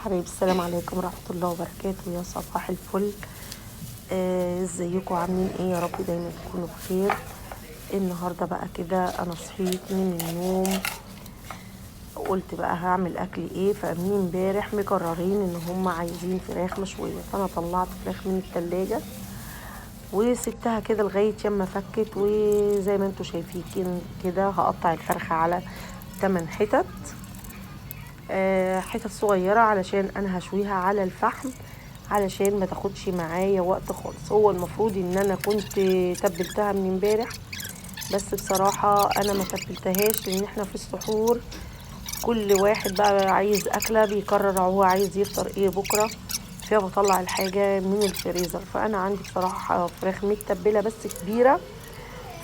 حبايبي السلام عليكم ورحمة الله وبركاته. يا صباح الفل. ازيكم عاملين ايه؟ يا رب دايما تكونوا بخير. النهارده بقى كده انا صحيت من النوم قلت بقى هعمل اكل ايه، فمن امبارح مقررين ان هم عايزين فراخ مشوية، فانا طلعت فراخ من التلاجة وسبتها كده لغاية يما فكت، وزي ما انتم شايفين كده هقطع الفرخه على 8 حتت، حتت صغيرة علشان انا هشويها على الفحم علشان ما تاخدش معايا وقت خالص. هو المفروض ان انا كنت تبلتها من امبارح، بس بصراحة انا ما تبلتهاش لان احنا في السحور كل واحد بقى عايز اكله بيقرر هو عايز يفطر ايه بكره، فبطلع الحاجة من الفريزر. فانا عندي بصراحة فراخ متبله بس كبيرة،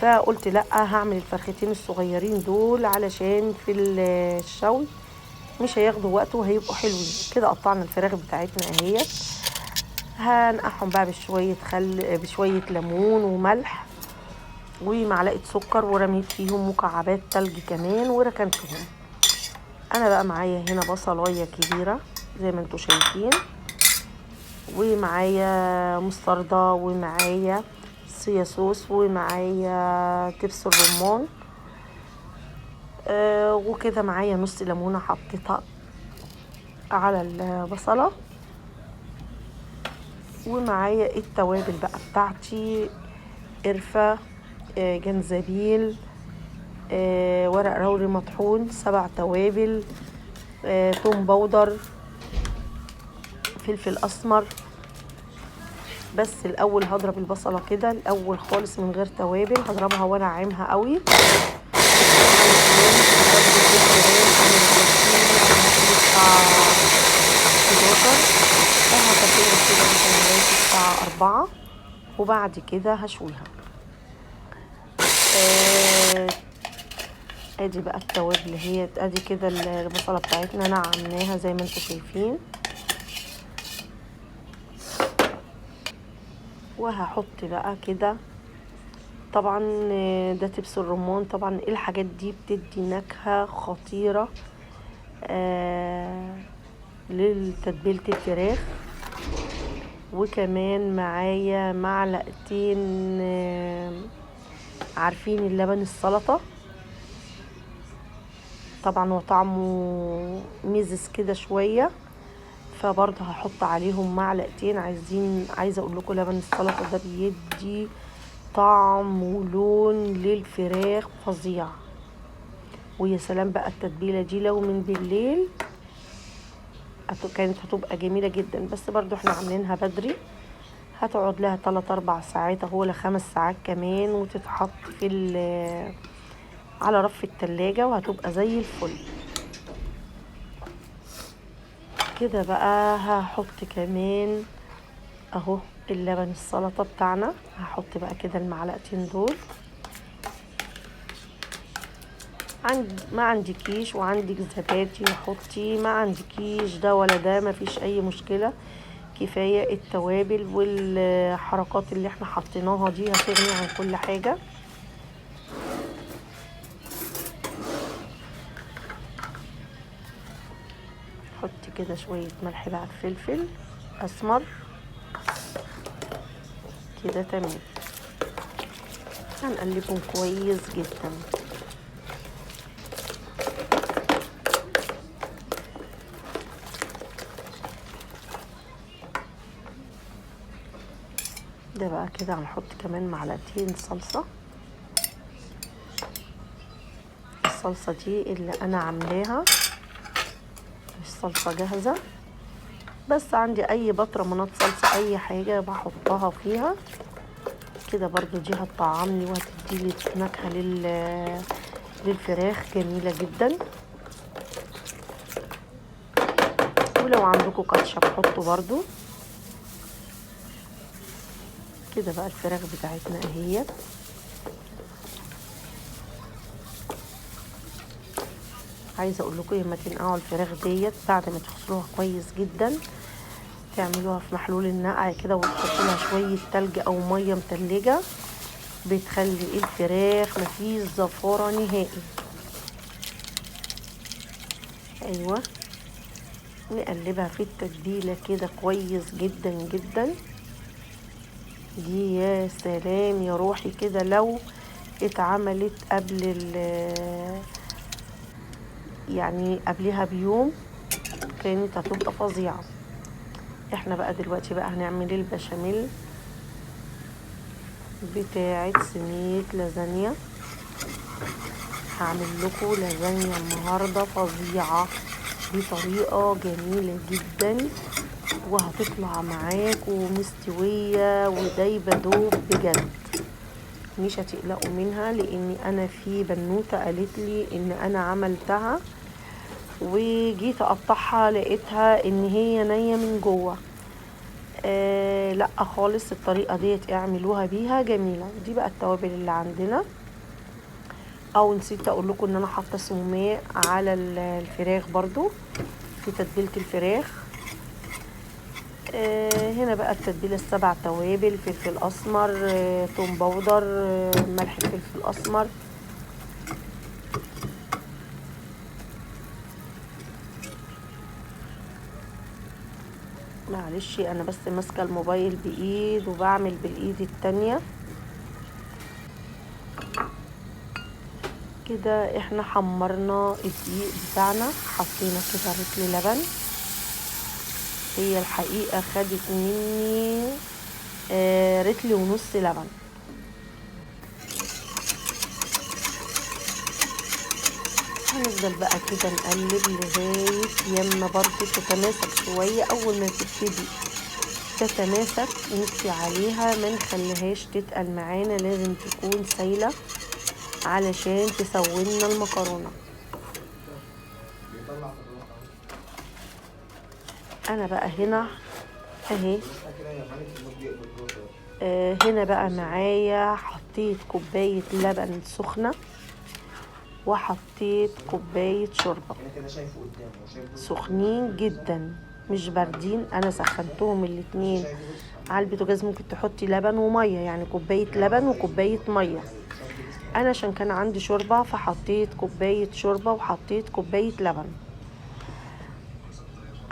فقلت لا هعمل الفرختين الصغيرين دول علشان في الشوي مش هياخدوا وقت وهيبقوا حلوين كده. قطعنا الفراخ بتاعتنا اهي، هنقعهم بقى بشوية خل بشوية ليمون وملح ومعلقة سكر، ورميت فيهم مكعبات تلج كمان وركنتهم. انا بقى معايا هنا بصلايه كبيرة زي ما انتم شايفين، ومعايا مستردة، ومعايا صويا صوص، ومعايا دبس الرمان، وكده معايا نص ليمونه حطيتها على البصله، ومعايا التوابل بقى بتاعتي: قرفه، جنزبيل، ورق روري مطحون، 7 توابل، توم powder، فلفل اسمر. بس الاول هضرب البصله كده الاول خالص من غير توابل، هضربها وانا عامها قوي علشان الساعة 11 فهتبلها كده مثلا لغاية الساعة 4، وبعد كده هشويها. ادي بقى التوابل هي، ادي كده البصله بتاعتنا نعمناها زي ما انتم شايفين. وهحط بقى كده طبعا ده تبس الرمان. طبعا الحاجات دي بتدي نكهة خطيرة لتتبيله الفراخ. وكمان معايا معلقتين عارفين اللبن السلطة، طبعا هو طعمه ميزز كده شوية، فبرضه هحط عليهم معلقتين. عايزه اقول لكم لبن السلطة ده بيدي طعم ولون للفراخ فظيع. ويا سلام بقى التتبيله دي لو من بالليل كانت هتبقى جميلة جدا، بس برضو احنا عاملينها بدري، هتقعد لها 3-4 ساعات اهو ل 5 ساعات كمان، وتتحط في على رف التلاجة وهتبقى زي الفل كده. بقى هحط كمان اهو اللبن السلطة بتاعنا، هحط بقى كده المعلقتين دول. ما عندكيش وعندك زبادي حطي، ما عندكيش ده ولا ده مفيش اي مشكلة، كفاية التوابل والحركات اللي احنا حطيناها دي هتغني عن كل حاجة. حطي كده شوية ملح بقى، فلفل اسمر كده، تمام. هنقلبهم كويس جدا. ده بقى كده هنحط كمان معلقتين صلصة. الصلصة دي اللي انا عاملاها، الصلصة جاهزة، بس عندي اي بطرمانات صلصة اي حاجة بحطها فيها كده، برضو دي هتطعمني وهتديلي نكهة للفراخ جميلة جدا. ولو عندكم كاتشب حطوا برضو كده. بقى الفراخ بتاعتنا اهي، عايزه اقول لكم لما تنقعوا الفراخ ديت بعد ما تغسلوها كويس جدا، تعملوها في محلول النقع كده وتحطوا لها شوية تلج او مية متلجه، بتخلي الفراخ مفيش زفاره نهائي. ايوه نقلبها في التتبيلة كده كويس جدا جدا. دي يا سلام يا روحي كده لو اتعملت قبل يعني قبلها بيوم كانت هتبقى فظيعة. احنا بقى دلوقتي بقى هنعمل البشاميل بتاعت صينية لازانيا. هعمل لكم لازانيا النهاردة فظيعة بطريقة جميلة جدا، وهتطلع معاكم مستوية ودايبة دوب بجد، مش هتقلقوا منها. لان انا في بنوتة قالت لي ان انا عملتها وجيت اقطعها لقيتها ان هي نية من جوه. لا خالص، الطريقة ديت اعملوها بيها جميلة. دي بقى التوابل اللي عندنا. او نسيت اقول لكم ان انا حاطه سماق على الفراخ برضو في تتبيله الفراخ. هنا بقى التتبيله السبع توابل: فلفل اسمر، توم powder، ملح فلفل اسمر. معلش انا بس ماسكه الموبايل بايد وبعمل بالايد التانية كده. احنا حمرنا الدقيق بتاعنا، حطينا كده رطل لبن. هي الحقيقة خدت مني رطل ونص لبن. هنفضل بقى كده نقلب لغاية يما برضو تتماسك شوية. اول ما تبتدي تتماسك نطفي عليها، ما نخليهاش تتقل معانا، لازم تكون سايلة علشان تسوينا المكرونة. انا بقى هنا اهي، هنا بقى معايا حطيت كوباية لبن سخنة وحطيت كوباية شوربة سخنين جدا مش باردين. انا سخنتهم الاتنين على البوتاجاز. ممكن تحطي لبن ومية، يعني كوباية لبن وكوباية مية. انا عشان كان عندي شوربة فحطيت كوباية شوربة وحطيت كوباية لبن.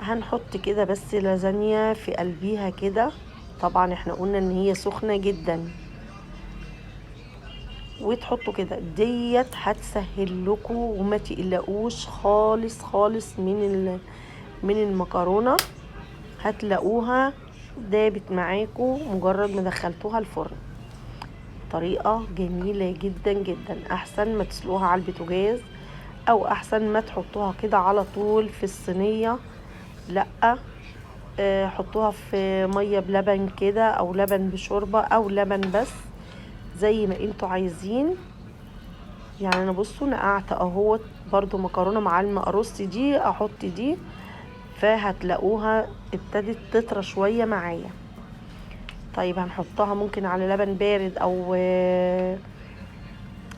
هنحط كده بس لازانيا في قلبيها كده. طبعا احنا قلنا ان هي سخنة جدا، وتحطوا كده. ديت هتسهل لكم وما تقلقوش خالص خالص من المكرونة، هتلاقوها دابت معاكم مجرد ما دخلتوها الفرن. طريقة جميلة جدا جدا، احسن ما تسلقوها على البوتاجاز او احسن ما تحطوها كده على طول في الصينية. لا، حطوها في مية بلبن كده، او لبن بشوربة، او لبن بس، زي ما انتوا عايزين. يعني انا بصوا نقعت اهوت برضو مكرونة مع المقروص دي، احط دي، فهتلاقوها ابتدت تطرى شوية معايا. طيب هنحطها ممكن على لبن بارد او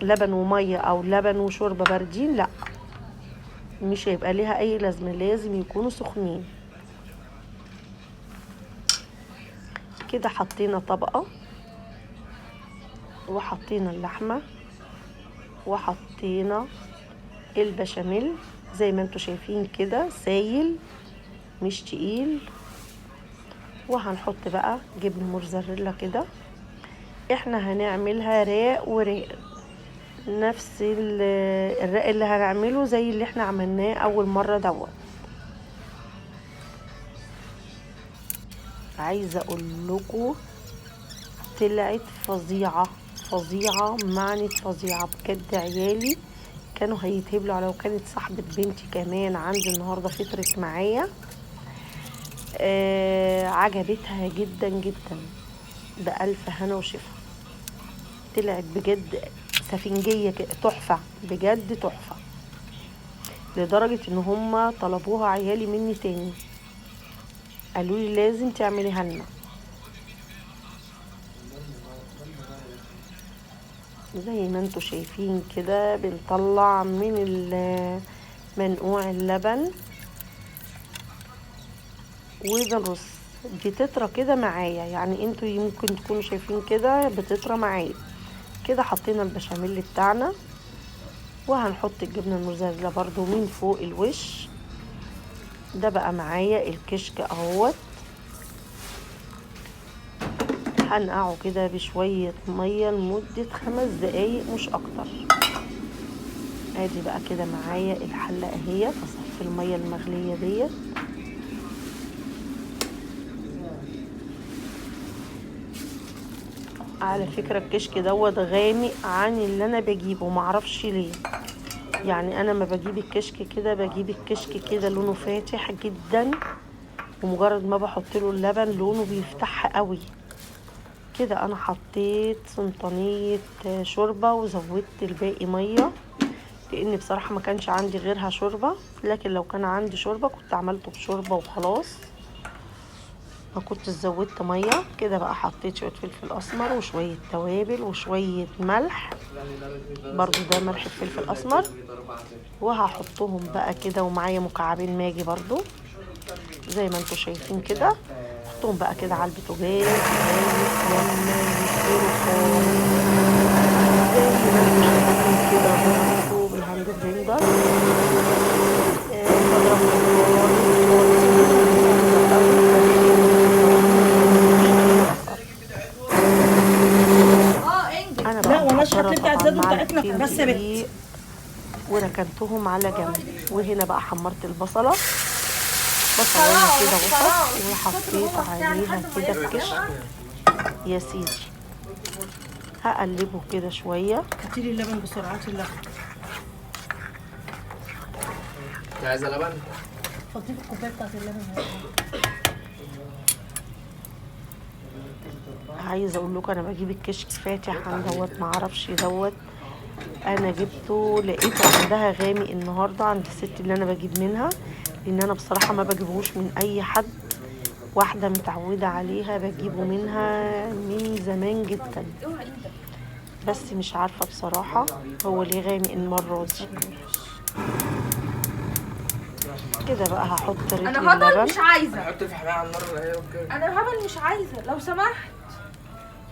لبن ومية او لبن وشوربة باردين، لا مش هيبقى ليها اي لازمة، لازم يكونوا سخنين كده. حطينا طبقة وحطينا اللحمة وحطينا البشاميل زي ما انتوا شايفين كده، سايل مش تقيل. وهنحط بقى جبن موتزاريلا كده. احنا هنعملها راق وراق، نفس الراق اللي هنعمله زي اللي احنا عملناه اول مرة دوت. عايزة اقول لكم طلعت فظيعة فظيعة، معنى فظيعة بجد. عيالي كانوا هيتهبلوا على، وكانت صاحبة بنتي كمان عندي النهاردة فطرت معايا، عجبتها جدا جدا، بألف هنا وشفا. طلعت بجد سفنجية تحفة بجد تحفة، لدرجة ان هما طلبوها عيالي مني تاني، قالوا لي لازم تعمليها لنا. زي ما انتوا شايفين كده بنطلع من منقوع اللبن وبنرص، بتطرى كده معايا، يعني انتوا يمكن تكونوا شايفين كده بتطرى معايا كده. حطينا البشاميل بتاعنا وهنحط الجبنة الموتزاريلا برضو من فوق الوش. ده بقى معايا الكشك اهوت، هنقعه كده بشوية مية لمدة 5 دقايق مش اكتر. ادي بقى كده معايا الحلة اهي، اصفي المية المغلية ديت. على فكرة الكشك دوت غامق عن اللي انا بجيبه، معرفش ليه. يعني انا ما بجيب الكشك كده، بجيب الكشك كده لونه فاتح جدا، ومجرد ما بحط له اللبن لونه بيفتح قوي كده. انا حطيت سلطانية شوربة وزودت الباقي مية، لان بصراحة ما كانش عندي غيرها شوربة، لكن لو كان عندي شوربة كنت عملته بشوربة وخلاص، ما كنت زودت مية. كده بقى حطيت شوية فلفل اسمر وشوية توابل وشوية ملح، برضو ده ملح فلفل اسمر، وهحطهم بقى كده. ومعايا مكعبين ماجي برضو زي ما انتوا شايفين كده، حطهم بقى كده على البوتاجاز لما يستووا خالص زي ما انتوا شايفين كده. برضو بال hand blender بضرب خالص خالص. انا بقى لا والله الشكل بتاع الزاد بتاعتنا بس يا بت، وركنتهم على جنب. وهنا بقى حمرت البصله، بصلايه كده وسط، وحطيت عليها كده الكشك يا سيدي. هقلبه كده شوية. هاتيلي اللبن بسرعة، هاتي اللبن. انت عايزه لبن؟ فضي لي الكوباية بتاعت اللبن. عايزه اقول لكم انا بجيب الكشك فاتح عن دوت، معرفش دوت انا جبته لقيته عندها غامق النهارده عند الست اللي انا بجيب منها، لان انا بصراحة ما بجيبهوش من اي حد، واحدة متعوده عليها بجيبه منها من زمان جدا، بس مش عارفه بصراحة هو ليه غامق المرة دي. كده بقى هحط ريحه انا هبل مش عايزه، هحط الفحمايه على النار ولا ايه؟ okay انا هبل مش عايزه لو سمحت.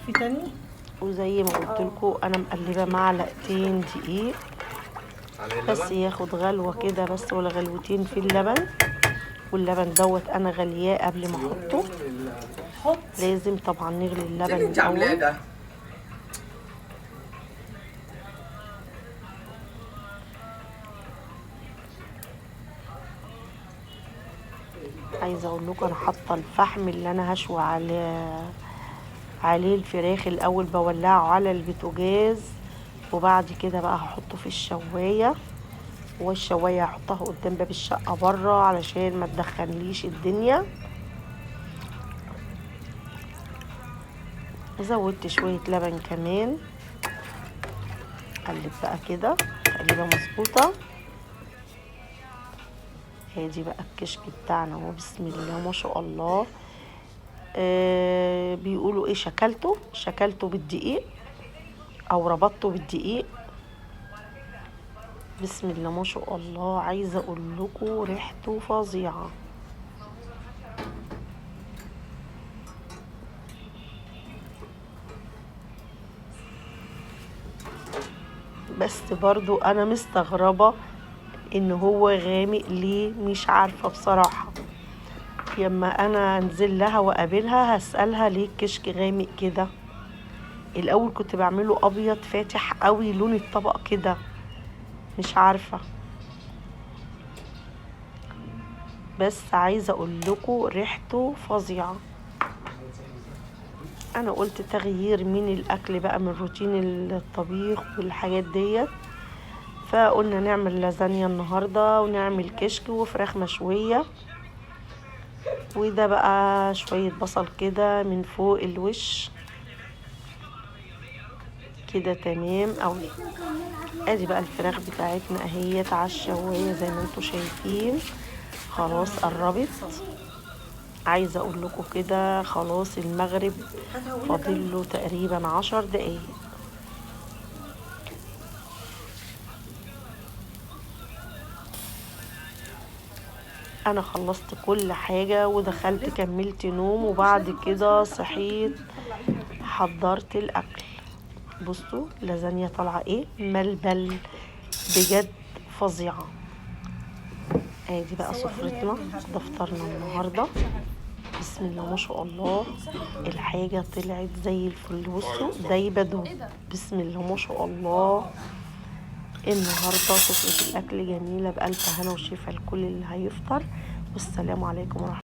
في تاني؟ وزي ما قلت لكم انا مقلبه معلقتين دقيق بس ياخد غلوه كده بس، ولا غلوتين في اللبن. واللبن دوت انا غلياه قبل ما احطه، لازم طبعا نغلي اللبن الاول. عايزه اقول لكم انا حاطه الفحم اللي انا هشوي عليه الفراخ الاول، بولعه على البوتاجاز، وبعد كده بقى هحطه في الشوايه، والشوايه هحطها قدام باب الشقة بره علشان ما تدخنليش الدنيا. زودت شوية لبن كمان، قلب بقى كده تقليبه مظبوطة. ادي بقى الكشك بتاعنا اهو، بسم الله ما شاء الله. بيقولوا ايه، شكلته بالدقيق او ربطته بالدقيق. بسم الله ما شاء الله، عايزه اقول لكم ريحته فظيعة. بس برضو انا مستغربه ان هو غامق ليه، مش عارفه بصراحة. يما انا انزل لها واقابلها هسالها ليه الكشك غامق كده. الاول كنت بعمله ابيض فاتح قوي لون الطبق كده، مش عارفه. بس عايزه اقول لكم ريحته فظيعة. انا قلت تغيير من الاكل بقى، من روتين الطبيخ والحاجات ديت، فقلنا نعمل لازانيا النهارده ونعمل كشك وفراخ مشوية. وده بقى شوية بصل كده من فوق الوش كده، تمام قوي. ادي بقى الفراخ بتاعتنا اهيت على الشوايه زي ما انتم شايفين، خلاص قربت. عايزه اقول لكم كده خلاص المغرب فاضل له تقريبا 10 دقايق. انا خلصت كل حاجة ودخلت كملت نوم، وبعد كده صحيت حضرت الاكل. بصوا لازانيا طالعه ايه، ملبل بجد فظيعة. ادي بقى سفرتنا، ده فطارنا النهارده. بسم الله ما شاء الله، الحاجة طلعت زي الفل. بصوا دايبه دوب، بسم الله ما شاء الله. النهارده سفره الاكل جميلة، بالف هنا وشفا لكل اللي هيفطر. والسلام عليكم ورحمة